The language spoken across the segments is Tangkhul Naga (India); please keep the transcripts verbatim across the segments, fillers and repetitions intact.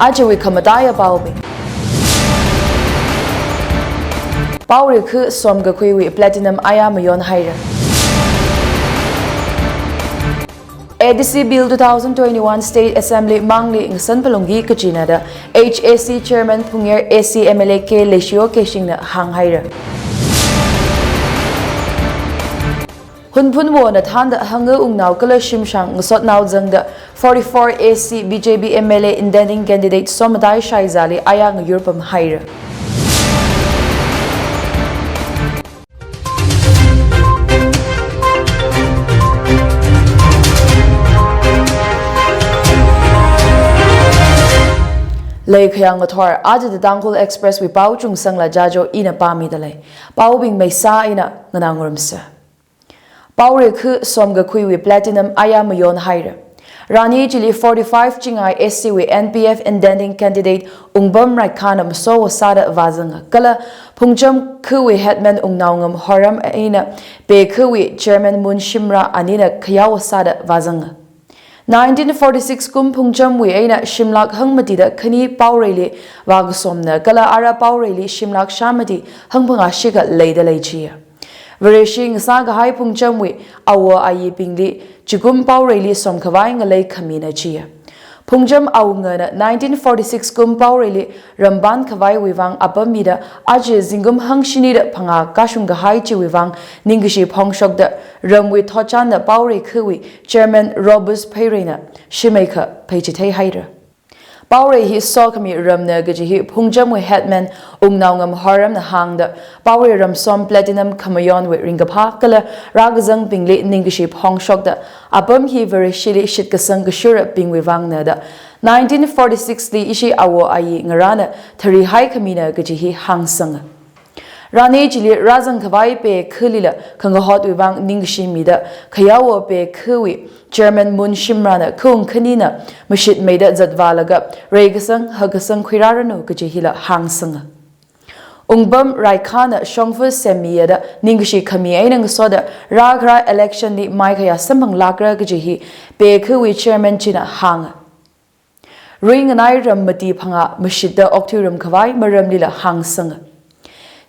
Ajawui khamataiya paobing. Paorei khu somkakhuiwui platinum aya mayon haira. A D C Bill two thousand twenty-one State Assembly mangli ngasan phalungki kachina da H A C Chairman Phungyar A C M L A K Leishiyo Keishingna hānghaira. Hunphun wona thānda hanga ungnao kala shimshang ngasotnao zangda forty-four A C B J P M L A intending candidate Somatai Shaizali aya ngayurpam haira. Leikhayang ngathor, aja The Tangkhul Express wui pao Chungsangla Jajo ina pāmida lei. Paobing meisā eina nganā ngarumsa. Paorei khu somkakhuiwui platinum aya mayon haira. Rani chili forty-five chingai S T wui N P F intending candidate Ungpam Raikhana masowa sāda vāzanga kala Phungcham khuwui headman Ungnaongam Horam eina Pe khuwui chairman Mun Shimra anina khayaowa sāda vāzanga. Nineteen forty-six kum Phungchamwui eina shimlak hangmatida khani Paoreili vākasomna kala ara Paoreili shimlak shāmati hangphangā shikha leida lei chiya. Vareshi ngasā kahai Phungchamwui awo ayibingli chikum Paoreili somkhavai ngalei khamina chiya. Phungcham awungana nineteen forty-six kum Paoreili ramban khavaiwui vang apam mida aja zingkum hangshinida phangā kashung kahai chiwui vang ningkashi phongshokda ramwui thotchanna Paorei khuwui chairman Robus Pheireina shimeikha pheichithei haira. Paorei hi sokhami ramna kaji hi Phungchamwui headman Ungnaongam Horamna hāngda Paorei ramsom platinum khamayonwui ringkaphā kala rākazangbingli ningkashi phongshokda apam hi Vareshili shitkasang kashurabingwui vangna da nineteen forty-six li ishi awo ayi ngarāna tharihai khamina kaji hi hāngsanga. Rani chili rāzangkhavai Pe khulila khangahotwui vang ningkashi mida khayaowa Pe khuwui chairman Mun Shimrana khung khanina mashitmeida zatvālaga reikasang hakasang khuirāranu kaji hila hāngsanga. Ungpam Raikhana shongfa semmiya da ningkashi khami eina ngasoda rākhara election li maikhayā samphanglākra kaji hi Pe khuwui chairman china hānga. Ringanai ram mati phangā mashitda okthuiram khavai maramlila hāngsanga.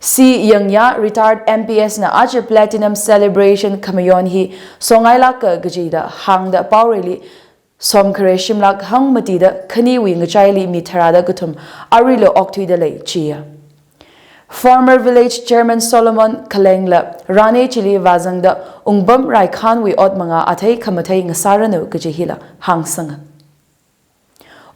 C Yangya retired M P S na aja platinum celebration khamayon hi songailāka kajida hāngda Paoreili somkhare shimlak hangmatida khaniwui ngachaili mi tharāda kathum aruila okthuida lei chiya. Former village chairman Solomon Khalengla Rani chili vāzangda Ungpam Raikhanwui ot mangā athei khamathei ngasāranu kaji hila hāngsanga.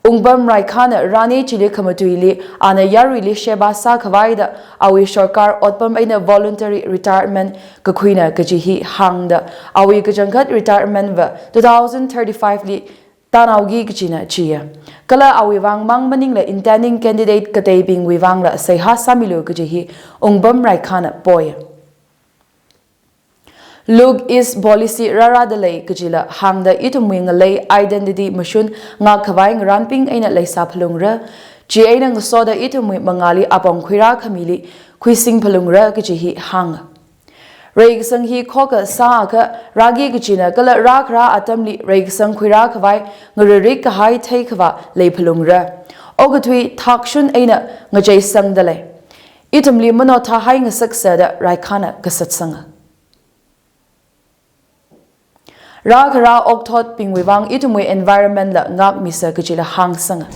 Ungpam Raikhana Rani chili khamatuili ana yaruili sheba sākhavaida awui sorkar otpam eina voluntary retirement kakhuina kaji hi hāngda awui kachangkhat retirement va two thousand thirty-five li tānaoki kajina chiya. Kala awui vang mang maningla intending candidate kateibingwui vangla seihā sāmilu kaji hi Ungpam Raikhana poya. Look East policy rārāda lei kajila hāngda ithumwui ngalei identity mashun ngakkhavai ngarānbing eina leisā phalungra. Chieina ngasoda ithumwui mangāli apong khuirā khamili khuising phalungra kaji hi hānga. Reikasang hi khokha sāakha rāki kajina kala rākhara atamli reikasang khuirā khavai ngararik kahai theikhavā lei phalungra. Okathui thakshun eina ngacheisangda lei. Ithumli mano thāhai ngasaksa da Raikhana kasatsanga. Rākhara okthotbingwui vang ithumwui environment la ngakmisa kajila hāngsanga.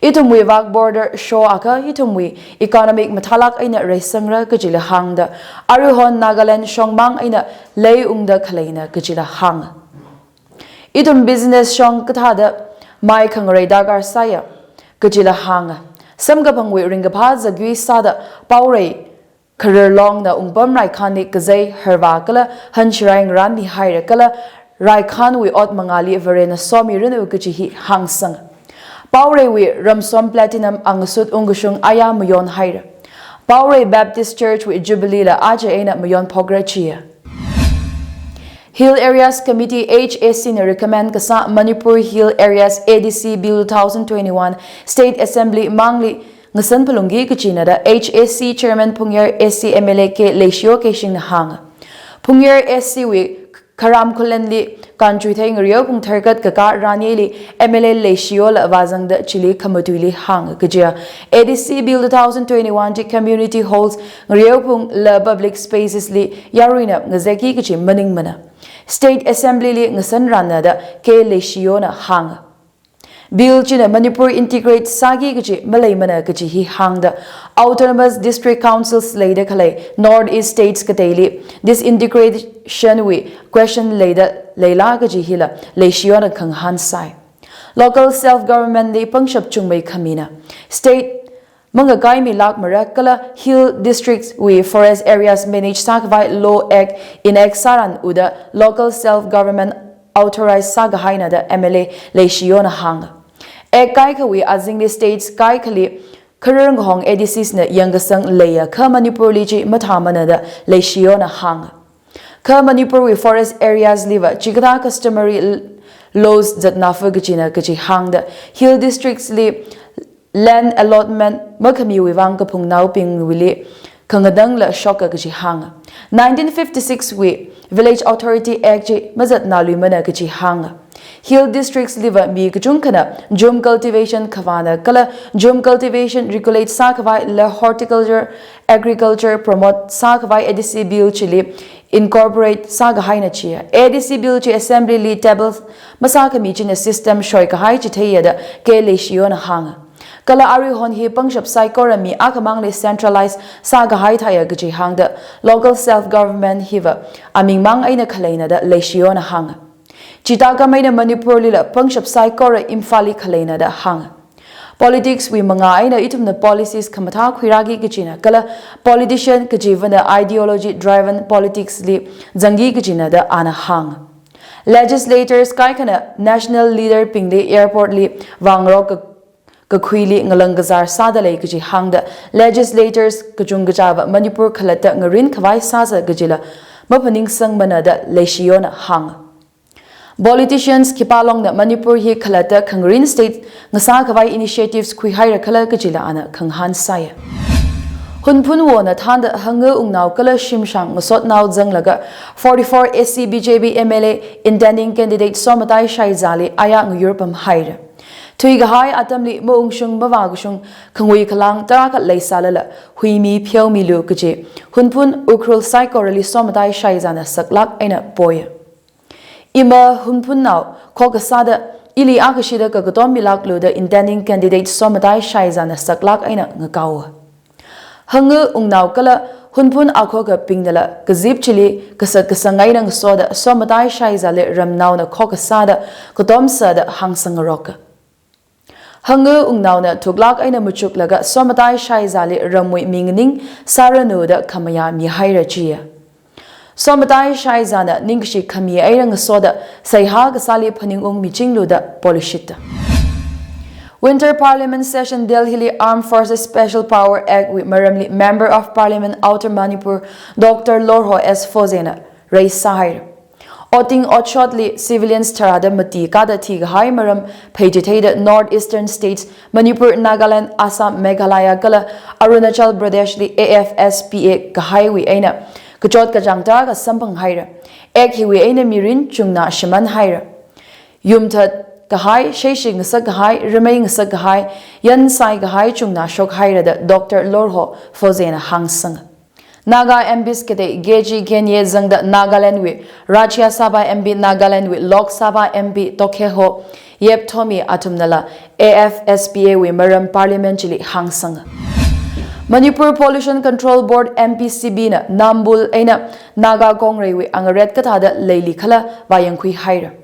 Ithumwui vak border shoakha ithumwui economic mathālak eina reisangra kajila hāngda aruihon Nagaland shongmang eina leiungda khaleina kajila hānga. Ithum business shong kathāda mai khangarei darkar sāya kajila hānga. Samkaphangwui ringkaphā zagui sāda Paorei kharar longna Ungpam Raikhanli kazei harvā kala hanshirai ngarānmihaira kala Raikhanwui ot mangāli Varena somiranu kaji hi hāngsanga. Paoreiwui ramsom platinum angasut ungkashung aya mayon haira. Paorei Baptist Church wui Jubilee la aja eina mayon phokra chiya. Hill Areas Committee H A C na recommend kasā Manipur Hill Areas A D C Bill two thousand twenty-one State Assembly mangli ngasan phalungki kajina da H A C Chairman Phungyar A C M L A K Leishiyo Keishingna hānga. Phungyar A C wui Kharam Khullenli Kanchuithei ngareophung tharkat kakā Ranili M L A Leishiyola vāzangda chili khamatuili hānga kajiya. A D C Bill two thousand twenty-one chi community halls, ngareophung la public spaces li yaruina ngazeki kaji maningmana. State Assembly li ngasanrana da K Leishiyona hānga. Bill china Manipur integrate sāki kaji maleimana kaji hi hāngda, Autonomous District Councils leida khalei North East States kateili disintegration wui question leida leila kaji hila Leishiyona khangahān sai. Local self-government li pangshap chungmei khamina. State mangakaimi lākmara kala hill districts wui forest areas manage sākhavai law act enact sāran uda local self-government authorize sākahaina da M L A Leishiyona hānga. Act kaikhawui azingli states kaikhali kharar ngahong A D Cs na yangkasang leiya kha Manipur li chi mathāmana da Leishiyona hānga. Kha Manipur wui forest areas liva chikathā customary l-, laws zatna fa kajina kaji hāngda, hill districts li land allotment makhamiwui vang kaphungnaobingwuili khangadangla shoka kaji hānga. Nineteen fifty-six wui Village Authority Act chi mazatna luimana kaji hānga. Hill districts liva mi kachungkhana jhum cultivation khavāna kala jhum cultivation regulate sākhavai la horticulture, agriculture promote sākhavai A D C Bill chili incorporate sākahaina chiya. A D C Bill chi Assembly li table masākhami china system shoikahai chitheiya da K Leishiyona hānga. Kala aruihon hi pangshap saikora mi akhamangli centralize sākahai thāya kaji hāngda, local self-government hiva amingmang eina khaleina da Leishiyona hānga. Chithākhameina Manipur lila pangshap saikora Imphal li khaleina da hānga. Politics wui mangā eina ithumna policies khamathā khuirāki kajina kala politician kajivana ideology driven politics li zangki kajina da ana hānga. Legislators kaikhana national leader bingli airport li vāngarok ka-, kakhuili ngalang kazār sāda lei kaji hāngda, legislators kachungkachava Manipur khalatta ngarin khavai sāsa kajila maphaningsangmana da Leishiyona hānga. Politicians khipālongna Manipur hi khalatta khangarin state ngasākhavai initiatives khuihaira khala kajila ana khangahān sāya. Hunphun wona thānda hanga ungnao kala shimshang ngasotnao zanglaga forty-four A C B J P M L A intending candidate Somatai Shaizali aya ngayurpamhaira. Thuikahai atamli maungshung mavākashung khangui khalang tarākha leisālala huimi pheomilu kaji Hunphun Ukhrul saikorali Somatai Shaizana saklāk eina poya. Ima Hunphunnao khokha sāda ili akashida kakatom milāklu da intending candidate Somatai Shaizana saklāk eina ngakaowa. Hanga ungnao kala Hunphun akhokhabingnala kazip chili kasat kasang eina ngasoda Somatai Shaizali ramnaona khokha sāda katom sāda hāngsangngaroka. Hanga ungnaona thuklāk eina machuklaga Somatai Shaizali ramwui mingning sāranu da khamayā mihaira chiya. Somatai Shaizana ningkashi khami eina ngasoda seihā kasāli phaningung michinglu da polushitta. Winter Parliament Session Delhi li Armed Forces Special Power Act wui maramli Member of Parliament Outer Manipur Doctor Lorho S Phozena raise sāhaira. Otting otshotli civilians tharāda mati kāda thikahai maram pheichitheida North Eastern States, Manipur, Nagaland, Assam, Meghalaya kala Arunachal Pradesh li A F S P A kahaiwui eina kachot kachāng tarākha samphanghaira. Act hiwui eina mirin chungna shimānhaira. Yumthat kahai, sheishi ngasak kahai, ramei ngasak kahai, yan sai kahai chungna shokhaira da Doctor Lorho Phozena hāngsanga. Naga M Ps katei K G Khenye zangda Nagaland wui Rajya Sabha M P, Nagaland wui Lok Sabha M P Tokheho Yepthomi athumnala A F S P A wui maram Parliament chili hāngsanga. Manipur Pollution Control Board, M P C B na Nambul eina Naga Kongreiwui angaret kathāda leili khala vāyangkhuihaira.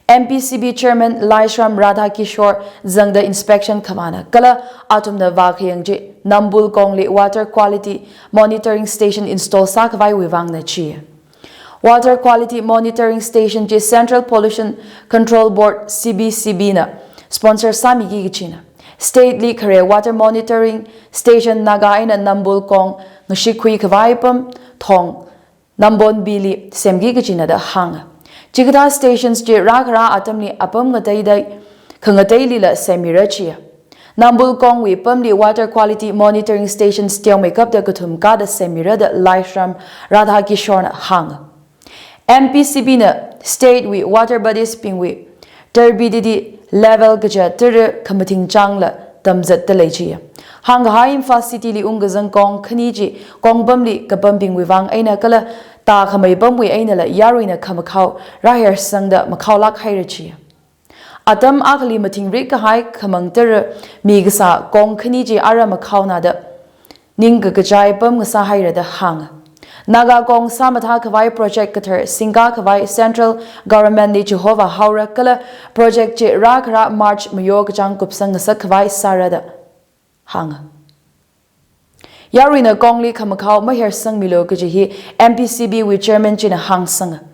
M P C B Chairman Laishram Radhakishore zangda inspection khavāna kala athumna vākhayang chi Nambul Kongli Water Quality Monitoring Station install sākhavaiwui vangna chi. Water Quality Monitoring Station chi Central Pollution Control Board, C P C B na sponsor sāmiki kachina. State li khare water monitoring station Naga eina Nambul Kong ngashikhui khavai pam thong Nambonbili semki kachina da hānga. Chikathā stations chi rākharā atamli apam ngateidei khangateilila semmira chiya. Nambul Kongwui pamli Water Quality Monitoring Stations teomeikapta kathum kāda semmira da Laishram Radhakishorena hānga. M P C B na state wui water bodies bingwui turbidity level kaja tara khamathing changla tamzatda lei chiya. Hāngkahai Imphal City li ungkazang kong khani chi kongpamli kapambingwui vang eina kala tākhamei pamwui einala yaruina khamakhao rāhersangda makhaolāk haira chiya. Atam akhali mathingrik kahai khamang tara mikasā kong khani chi ara makhaonada ningkakachai pamngasā haira da hānga. Naga kong sāmathā khavai project kathar singkā khavai central government li chihova haora kala project chi rākhara March mayo kachāng kupsang ngasak khavai sāra da hānga. Yaruina kongli khamakhao mahersangmilu kaji hi M P C B wui chairman china hāngsanga.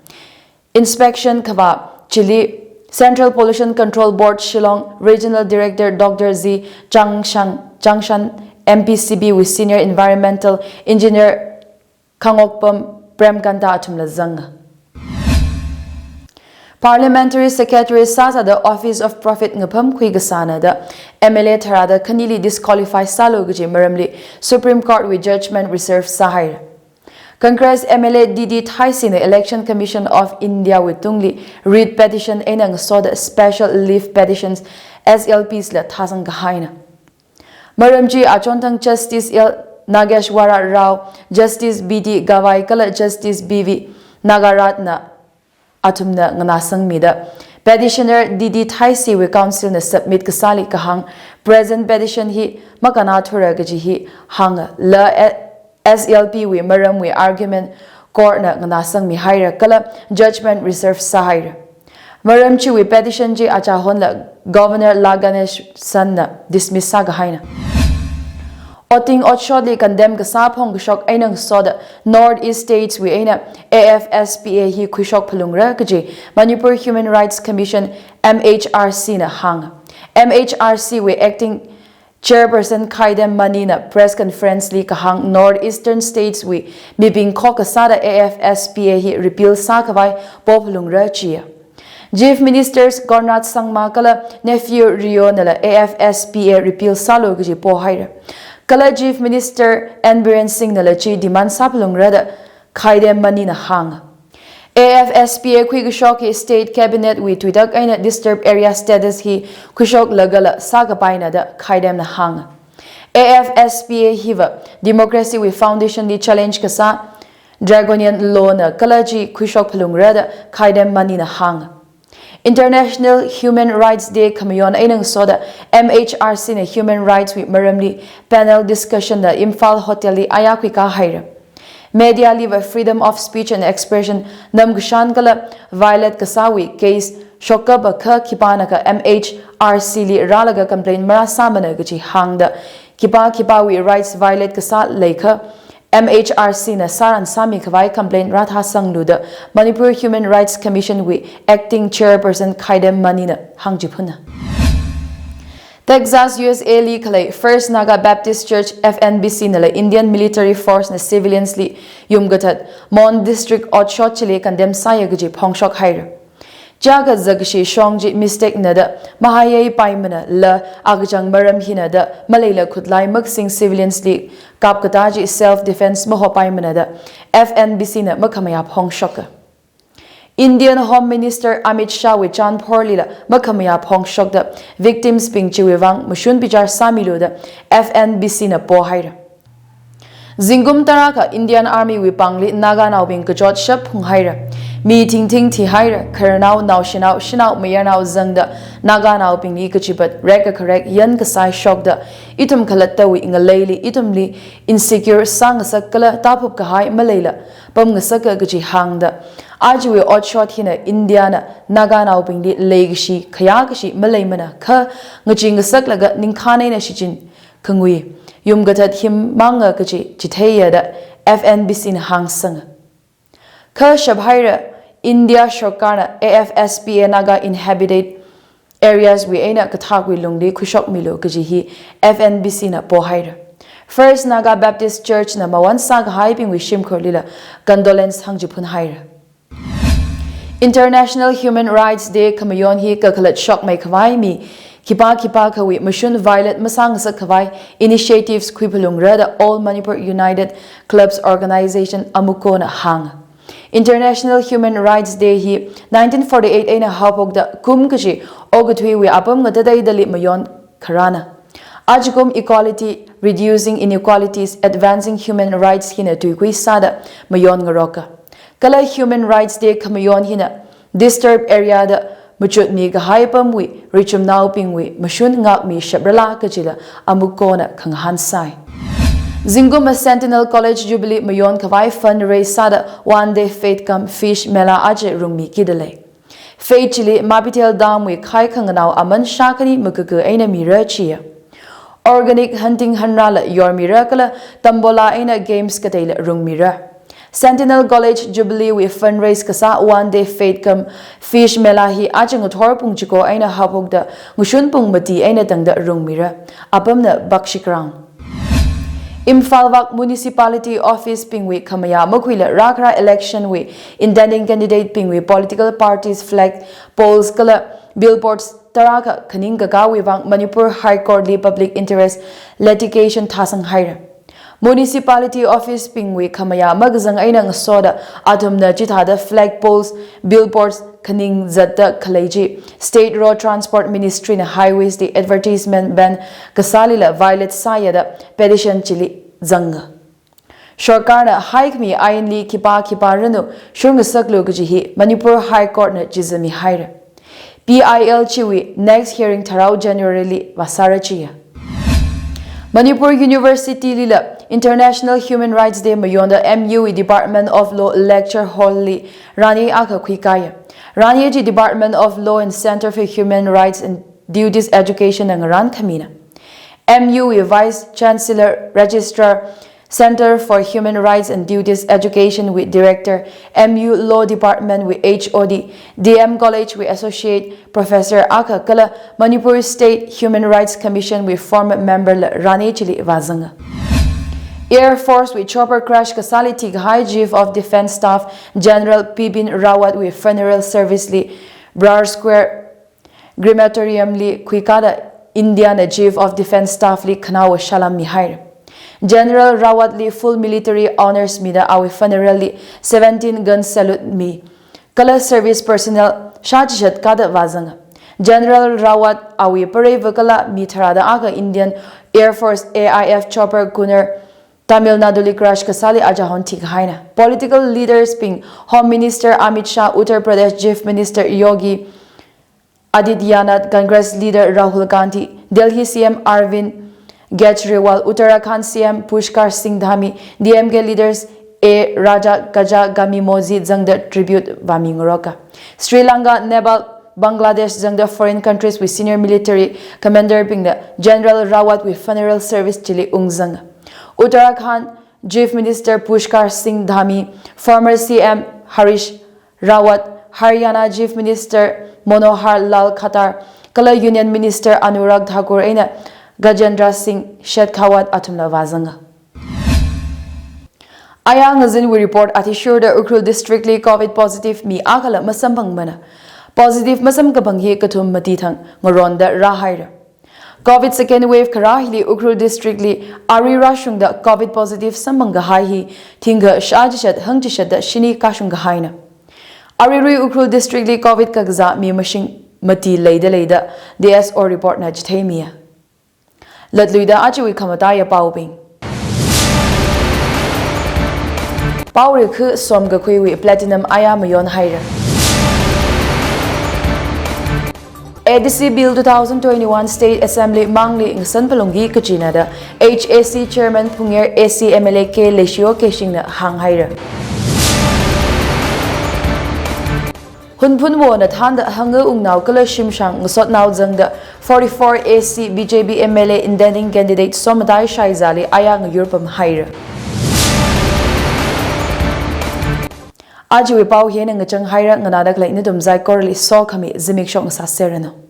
Inspection khavā chili Central Pollution Control Board Shillong Regional Director Doctor Z Changshang, Changshan, M P C B wui Senior Environmental Engineer Khangokpam Premkanta athumla zanga. Parliamentary Secretary sāsāda Office of Profit ngapham khuikasāna da M L A tharāda khanili disqualify sālu kaji maramli Supreme Court wui judgment reserve sāhaira. Congress M L A D D Thaisina Election Commission of India wui tungli writ petition eina ngasoda special leave petitions, S L Ps la thāsang kahaina. Maram chi achonthang Justice L Nageshwara Rao, Justice B D Gavai kala Justice B V Nagaratna athumna nganāsangmida petitioner D D Thaisi wui counsel na submit kasāli kahāng present petition hi makana thura kaji hi hāngla S L P wui maramwui argument court na nganāsangmi haira kala judgment reserve sāhaira. Maram chiwui petition chi achahonla Governor La Ganesan na dismiss sākahaina. Oting otshotli condemn kasā phongkashok eina ngasoda North East States wui eina A F S P A hi khuishok phalungra kaji Manipur Human Rights Commission, M H R C na hānga. M H R C wui acting chairperson Khaidem Mani na press conference li kahāng North Eastern States wui mibing khokha sāda A F S P A hi repeal sākhavai po phalungra chiya. Chief Ministers Conrad Sangma kala Neiphiu Rio nala A F S P A repeal sālu kaji pohaira. Kala Chief Minister N Biren Singh nala chi demand sāphalungra da Khaidem Mani na hānga. A F S P A khuikashok hi State Cabinet wui tuitak eina disturbed area status hi khuishoklagala sākapaina da Khaidem na hānga. A F S P A hiva democracy wui foundation li challenge kasā draconian law na kala chi khuishok phalungra da Khaidem Mani na hānga. International Human Rights Day khamayon eina ngasoda M H R C na human rights wui maramli panel discussion na Imphal Hotel li aya khuikā haira. Media liva freedom of speech and expression namkashan kala violate kasāwui case shokkapa kha khipānakha M H R C li rālaga complaint marāsāmana kaji hāngda khipā khipāwui rights violate kasā leikha M H R C na sāran sāmikhavai complaint rāthāsanglu da Manipur Human Rights Commission wui acting chairperson Khaidem Mani na hāngchiphuna. Texas, U S A li khalei First Naga Baptist Church, F N B C nala Indian military force na civilians li yumkathat Mon District otshot chili condemn sāya kaji phongshok haira. Chiyākha zakkashi shong chi mistake na da mahaipaimana la akachang maram hina da maleila khutlai makasing civilians li kapkatā chi self defense mahopaimana da F N B C na makhamayā phongshoka. Indian Home Minister Amit Shah wui chanphorlila makhamayā phongshokda victims bing chiwui vang mashun bichar sāmilu da F N B C na pohaira. Zingkum tarākha Indian Army wui pāngli Naganaobing kachot shap phunghaira. Mi thingthing thihaira, khararnao, naoshinao, shanao, mayarnao zangda Naganaobingli kachipat rek kakharek yan kasai shokda ithum khalattawui ngaleili ithumli insecure sāngasak kala tāphup kahai maleila pamngasaka kaji hāngda. Ajawui otshot hina India na Naganaobingli leikashi, khayākashi maleimana kha ngachee ngasaklaga ningkhān eina shichin khangui, yumkathat him manga kaji chitheiya da F N B C na hāngsanga. Kha shaphaira India sorkarna A F S P A Naga inhabited areas wui eina kathakwui lungli khuishokmilu kaji hi F N B C na pohaira. First Naga Baptist Church na mawan sākahaibingwui shimkhurlila condolence hāngchiphun haira. International Human Rights Day khamayon hi kakhalat shokmeikhavai mi khipā khipākhawui mashun violate masāngasakkhavai initiatives khuiphalungra da All Manipur United Clubs Organization, AMUCO na hānga. International Human Rights Day hi nineteen forty-eight eina haophokda kum kachi okathuiwui apam ngatateidali mayon kharāna. Ajakum Equality, Reducing Inequalities, Advancing Human Rights hina tuikui sāda mayon ngaroka. Kala Human Rights Day khamayon hina disturbed area da machutmi kahai apamwui richumnaobingwui mashun ngākmi shaprala kachila amukona khangahān sai. Zingkumva Sentinel College Jubilee mayon khavai fundraise sāda One Day Faith cum Fish Mela aja rungmi kidalei. Faith chili Mabithel Dam wui khai khanganao aman shākhani makaka eina mira chiya. Organic hunting hanrala yormira kala tombola eina games kateila rungmira. Sentinel College Jubilee wui fundraise kasā One Day Faith cum Fish Mela hi aja ngathor pung chiko eina haophokda ngashun pung mati eina tangda rungmira. Apamna Bakshi Ground. Imphal vak Municipality Office bingwui khamayā makhuila rākhara election wui intending candidate bingwui political parties flag poles kala billboards tarākha khaning kakāwui vang Manipur High Court li public interest litigation thāsang haira. Municipality office bingwui khamayā makazang eina ngasoda athumna chithāda flag poles, billboards khaning zatda khalei chi State Road Transport Ministry na highways li advertisement ban kasālila violate sāya da petition chili zanga. Sorkarna haikhami ainli khipā khipā ranu shurngasaklu kaji hi Manipur High Court na chizami haira. P I L chiwui next hearing tharao January li vāsāra chiya. Manipur University lila International Human Rights Day mayonda M U wui Department of Law Lecture Hall li rani akha khuikaya. Rani chi Department of Law and Center for Human Rights and Duties Education na ngarān khamina. M U wui Vice Chancellor, Registrar, Center for Human Rights and Duties Education wui Director, M U Law Department wui H O D, D M College wui Associate Professor akha kala Manipur State Human Rights Commission wui former member la rani chili vāzanga. Air Force wui chopper crash kasāli thikahai Chief of Defence Staff General Bipin Rawat wui funeral service li Brar Square Crematorium li khuikada India na Chief of Defence Staff li khanaowa salam mihaira. General Rawat li full military honours mida awui funeral li seventeen gun salute mi kala service personnel shāchishat kada vāzanga. General Rawat awui pareiva kala mi tharāda akha Indian Air Force A I F chopper Coonass Tamil Nadu li crash kasāli aja hon thikahaina. Political leaders bing Home Minister Amit Shah, Uttar Pradesh Chief Minister Yogi Adityanath, Congress leader Rahul Gandhi, Delhi C M Arvind Kejriwal, Uttarakhand C M Pushkar Singh Dhami, D M K leaders A Raja Kajagami Mozi zangda tribute vāmi ngaroka. Sri Lanka, Nepal, Bangladesh zangda foreign countries wui senior military commander bingna General Rawat wui funeral service chili ungzanga. Uttarakhand Chief Minister Pushkar Singh Dhami, former C M Harish Rawat, Haryana Chief Minister Manohar Lal Khattar, kala Union Minister Anurag Thakur eina Gajendra Singh Shekhawat athumla vāzanga. Aya ngazinwui report athishurda Ukhrul District li COVID positive mi akhala masamphangmana. Positive masamkaphang hi kathum mati thang ngaronda rāhaira. COVID second wave kharā hili Ukhrul District li arui rāshungda COVID positive samphang kahai hi thingkha shāchishat hangchishatda shini kashung kahaina. Aruirui Ukhrul District li COVID kakazā mi mashing mati leida leida D S O report na chitheimiya. Latluida ajawui khamataiya paobing. Pao rikhu somkakhuiwui platinum aya mayon haira. A D C Bill two thousand twenty-one State Assembly mangli ngasan phalungki kachina da H A C Chairman Phungnger A C M L A K Leishio Keishingna hānghaira. Hunphunwona thānda hanga ungnao kala shimshang ngasotnao zangda forty-four A C B J P M L A intending candidate Somatai Shaizali aya ngayur pamhaira. Ajawui pao hina ngachang haira, nganāda khalei nathum saikorali sokhami zimiksho ngasāserranu.